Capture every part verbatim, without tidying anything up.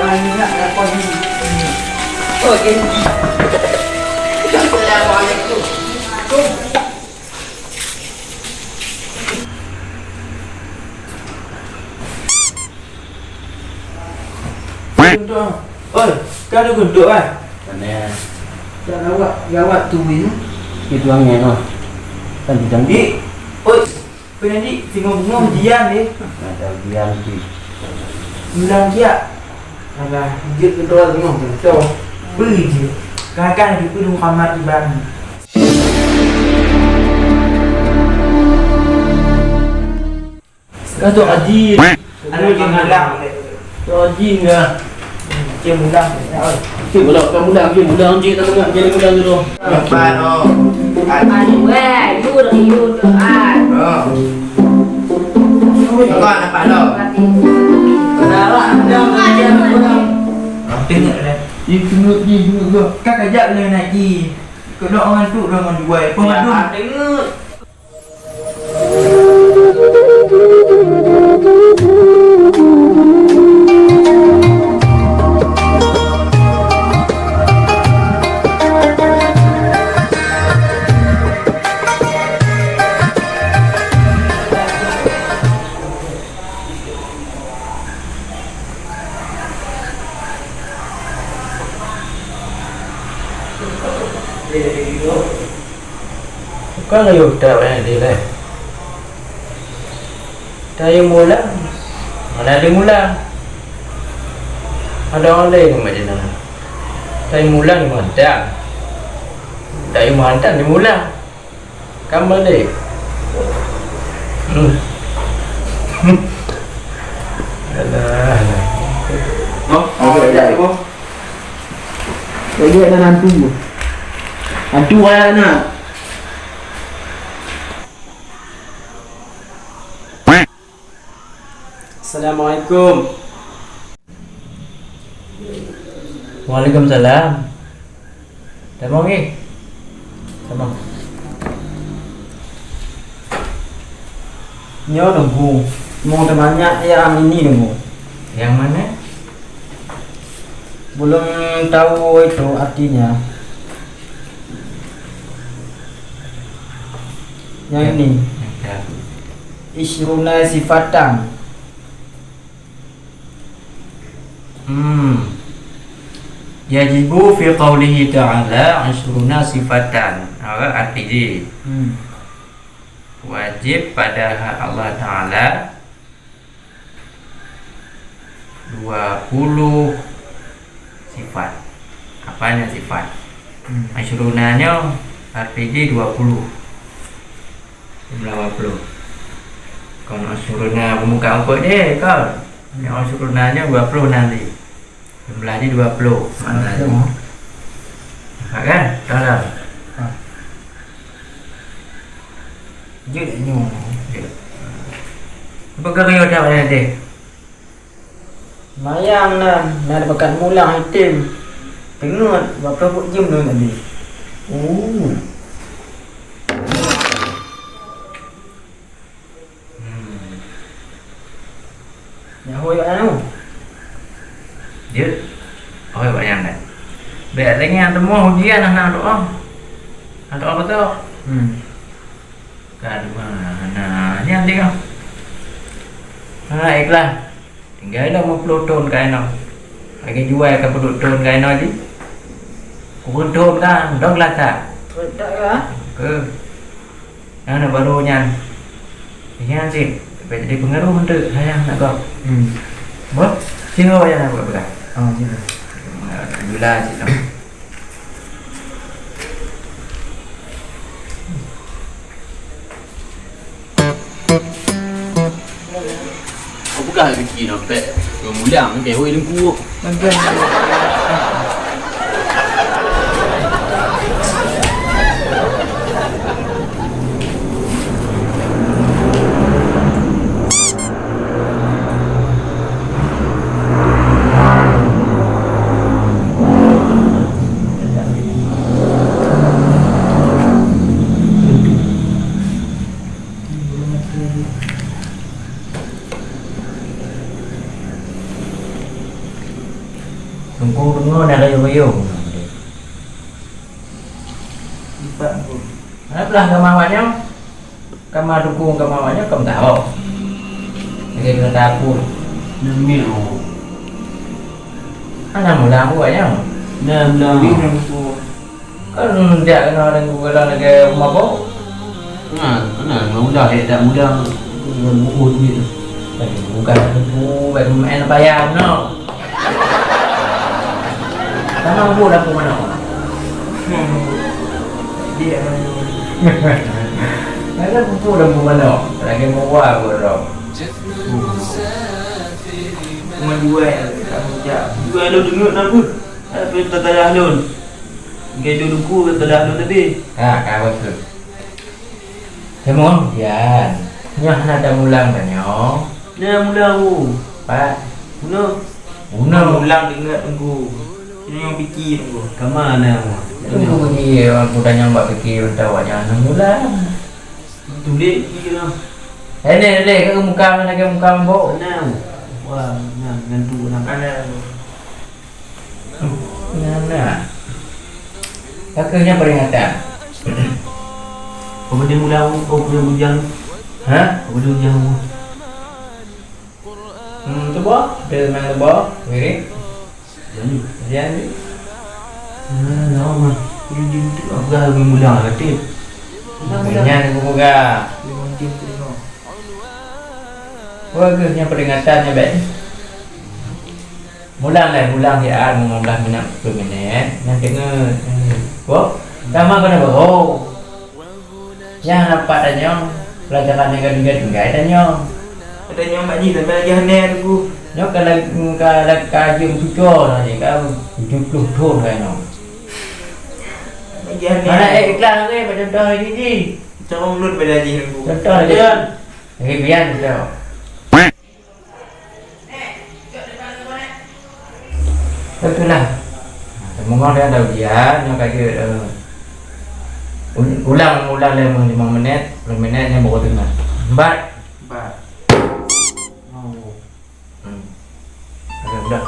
Assalamualaikum. Oi, ka ada guntuk, eh? Mana? Dah lawak, lawak tu, ini. Itu angin, oh. Kan bidang. Oi, kau nanti tengok bunga ujian, eh? Ada ujian, sih. Bilang dia. Alah, jeuet keudroe tengok, contoh. Beri je. Kadang-kadang jipeu di Muhammad Iban. Ka tu Haji. Anu je mulang. Tu Haji enggak. Cik mulang. Cik mulang, bukan mulang, cik mulang, cik tak dengar, cik mulang dulu. Apa tu? Aduh, weh, you dah, you dah, ah. Oh. Apa, apa tu? Mati. Salah, ada, ada, ada. Tengok dah. Dia tengok, dia tengok tu. Kan kajak boleh naik ji. Kedok orang tu dah mau jual. Apa tu? Bukan laju that banyak dilèe. Tayue mulang, hana lé mulang. Ada orang lain macam mana? Tayue mulang di mantang. Tayue mantang di mulang. Kan balik. Hmm. Alah, alah. Oh, ada, ada. Jadi ada hantu. Hantu ada nak. Assalamualaikum. Waalaikumsalam. Tamong, eh. Tamong. Nyoe Teungku, mau teubanyak nyang ini Teungku. Yang mana? Belum tahu itu artinya. Yang ini. Ya. Isyruna sifatan. Hmm. Yajibu fi qaulihi ta'ala isyruna sifatan. Apa arti jih? Hmm. Wajib pada Allah Ta'ala dua puluh sifat. Apanya sifat? Hmm. Isyruna nyoe arti jih dua puluh. Jumlah dua puluh. Kon isyruna peumuka umpet deh, kon. Nyang isyruna nyoe dua puluh nanti. Jumlah jih dua puluh. Makna jih. Nampak kan? Tahu tak? Ha. Jeuet nyoe. Jeuet. Apa kau kena ucap ayah deh? Mayang nan, nan bakat mulang item. Teungeut, bak peuet jeuem nyoe tadi. Oh. Hmm. Nyan hôi bak nyan. Jeuet. Hôi bak nyan kan. Bèk lagèe nyang teuma ujian hana doa. Hana doa beutôi. Hmm. Ka dua, nah, nyan teuka. Nah, ikhlas. Tinggai lom lhèe plôh thôn ka inoe. Lagèe juai ka peuduek thôn ka inoe jih. Kureueng thôn ka, dong lasa. Beutôi ya. Ke. Nah, na barô nyan. Nyan cit. Sampai jadi pengaruh untuk sayang nak kau. Hmm. Boh, sini bawa yang nak buka. Oh, sini. Alhamdulillah, cit. Kau peugah biji nyoe pek. Kau mulang, keu hôi lengku. Teungku deungoe na rayeuk-rayeuk. Lipat, Teungku. Hana blah kama awak nyoe. Kama dukung kama awak nyoe, kam tahu. Lagèe keuneuk takot. Namiet, oh. Hana mulang awak nyoe. Nah, mulang. Kan jak keunoe Teungku, kalau lagèe mabök. Nah, nah, mudah, eh, tak mudah. Bukan buku duit tu. Bukan buku, bukan main bayar, no. Sama bu lampu manok. Dia. Ada bu lampu manok. Lagi mau buat borok. Cuma dua yang tak kerja. Dua yang deungon apa? Tapi tak tadah lon. Gaji duku tak tadah lon tadi. Ha, ka betul. Kemudian, nyoh hana tamulang tanyoe. Nyoe mulang, Bu. Pat? Bunoe. Bunoe. Mulang ingat Teungku. Nyoe nyang piki Teungku. Kama na, Bu? Teungku piki, aku tanyong bak piki, mantau awak nyan hana mulang. Tuléh piki lah. Eh, ni, ni, ke muka mana ke muka mabok? Ana, Bu. Wah, na, ngantuk na. Ana, Bu. Nyan na. Ka keuh nyan peringatan. Peue bujang ulang, oh, peue bujang. Ha? Peue bujang. Hmm, tu bah, dia main tu bah, wirid. Jadi. Jadi. Nah, lama. Ini jin tu apa lagi mulang hati. Nyan aku peugah. Lima jin tu lima. Wah, keuh nyan peringatan nyan, Bek. Mulang lé, mulang siat lima belas minit, sepuluh minit. Nyan teungoh, eh, kok? Sama kena bahu. Nyang rapat tanyong, pelajaran nyang ka tinggai-tinggai tanyong. Tanyong mak jih sampai lagi hana Teungku. Nyoe ka la-, ka la-, ka jeuem cuco na jih, ka tujuh puluh thon ka nyoe. Lagi hana. Mana eh ikhlas lagi, macam contoh lagi jih. Contoh lagi jih Teungku. Contoh lagi. Lagi bian contoh. Beutôi lah. Teungoh dia ada ujian, nyoe ka jeuet, eh, u-, ulang, ulang lé limong minit, sepuluh minit, nyan baru teungoh. Empat. Empat. Oh. Hmm. Oke, udah.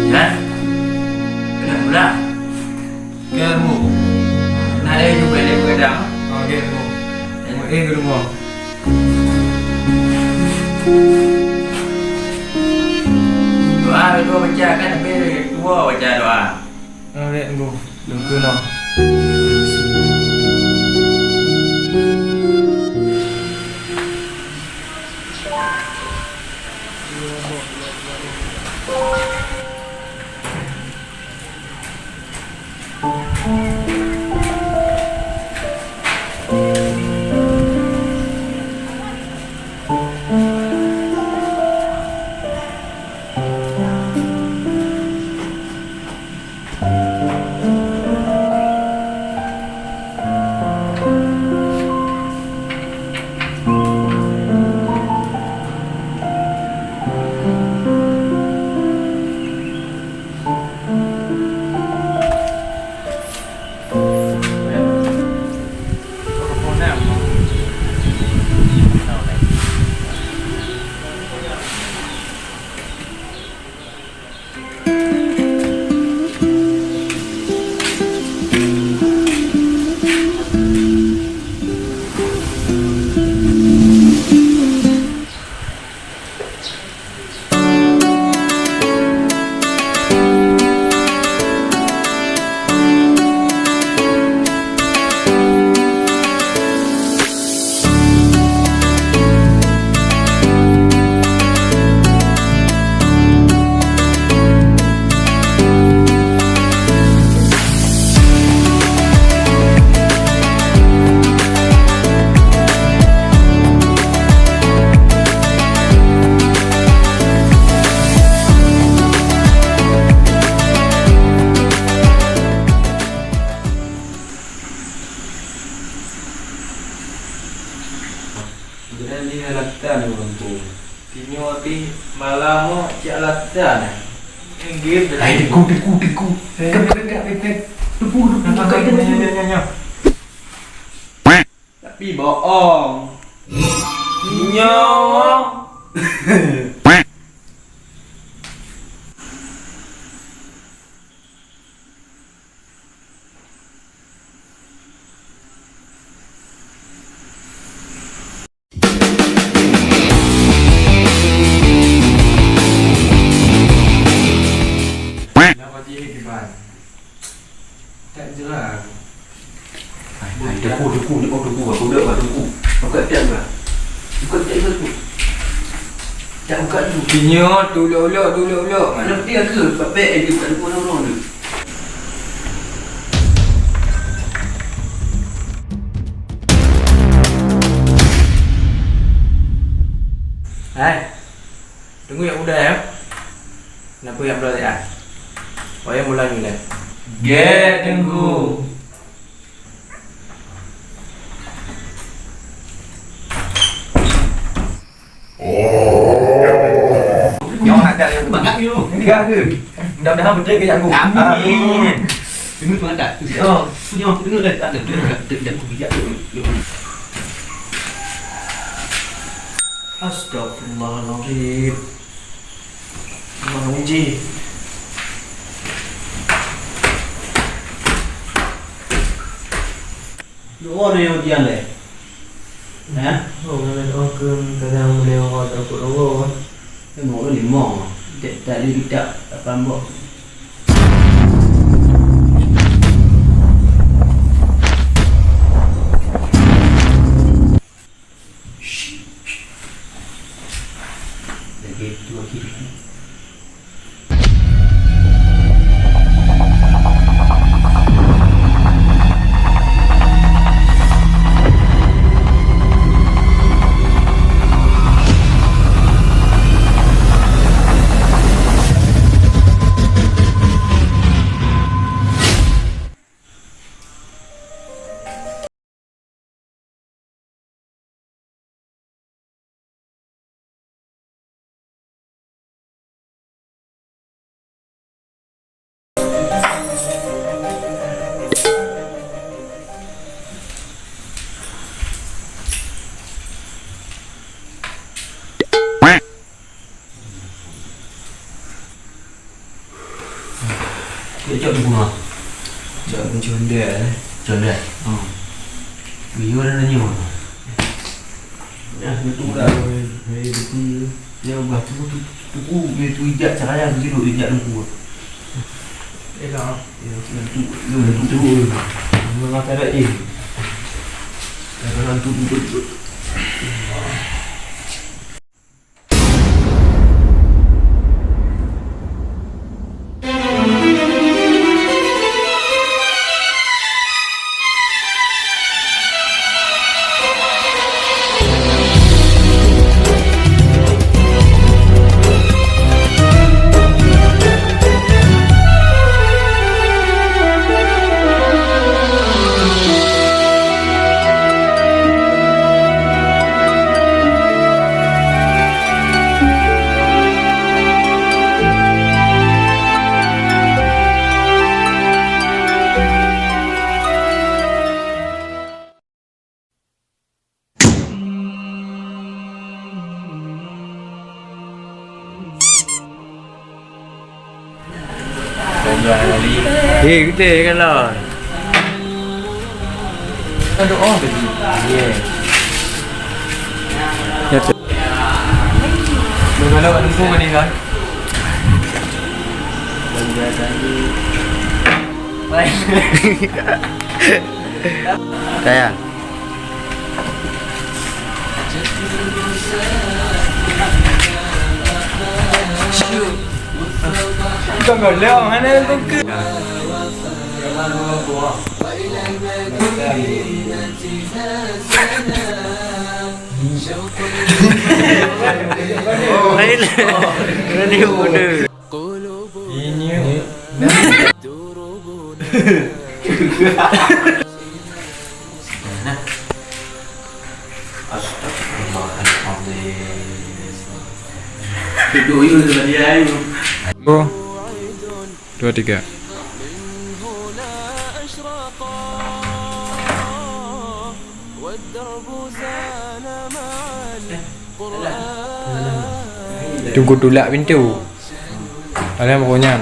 Jan, keuneuk pulang. Ka, Teungku. Na éh jubah lé beugadang. Oh, ka, Teungku. Teungku, éh, ka, Teungku. Doa, doa baca kan, tapi doa baca doa. Alright, Teungku. Teungku, no. Jadi latan ureueng tu. Tinyoe pih malam nyoe cak latan. Enggih. Hai, teungku, teungku, teungku. Eh. Kep, kep, kep, kep, kep. Teungku, teungku, buka, buka, buka. Nyo, nyo, nyo, nyo. Tapi bohong. Nyoe. Kenapa cik kiban? Tak jelas. Hai, hai, teungku, teungku, ni, oh, teungku, aku dah, teungku. Buka tiang, bah. Buka tiang, teungku. Tak buka dulu. Tinyoe, tulok-ulok, tulok-ulok. Mana dia ke? Pak Pek, eh, dia bukan teungku orang-orang tu. Hai. Teungku jak udai, ya. Kenapa jak beurala, ya? Wayang mula nyoe, ya. Gét, Teungku. Nyang nak jak bangat nyoe. Enggak ke? Mudah-mudahan beutôi ke, Teungku. Amin. Teungku, teungku, tak. Oh, punya, teungku, tak ada. Teungku, tak, tak, tak, tak, tak. Astagfirullahalazim. Allahu Akbar. Dua ni ujian le. Ya? Oh, nak doa ke kadang boleh orang takut Allah. Tengok ni limong. Tak, tak ada kitab, tak paham. Lagi dua kilo. Cok, cok di bunga. Cok, cok di bunga. Cok di bunga. Hmm. Biyeu dah nanya. Ya, betul dah. Hei, hei, betul. Ya, bah, tu, tu, tu, tu, dia tu ijak cara yang gitu, ijak lumpur. Ya, kan? Ya, tu, tu, tu, tu, tu. Memang cara, eh. Ya, kan, tu, tu, tu, tu. Eh, gede kan lah. Aduh, oh. Yeah. Ya, tu. Kalau kat Teungku ni kan. Sayang. Ini. Astagfirullah. Duduk yuk sama dia yuk. Oh. Dua, tiga. Tunggu tulak pintu. Ada yang pokoknya.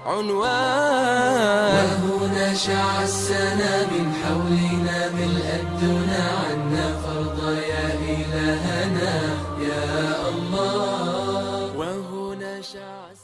عنوان. وهنا شع السنا من حولنا، ملء الدنا عنا فرضا يا إلهنا، يا الله.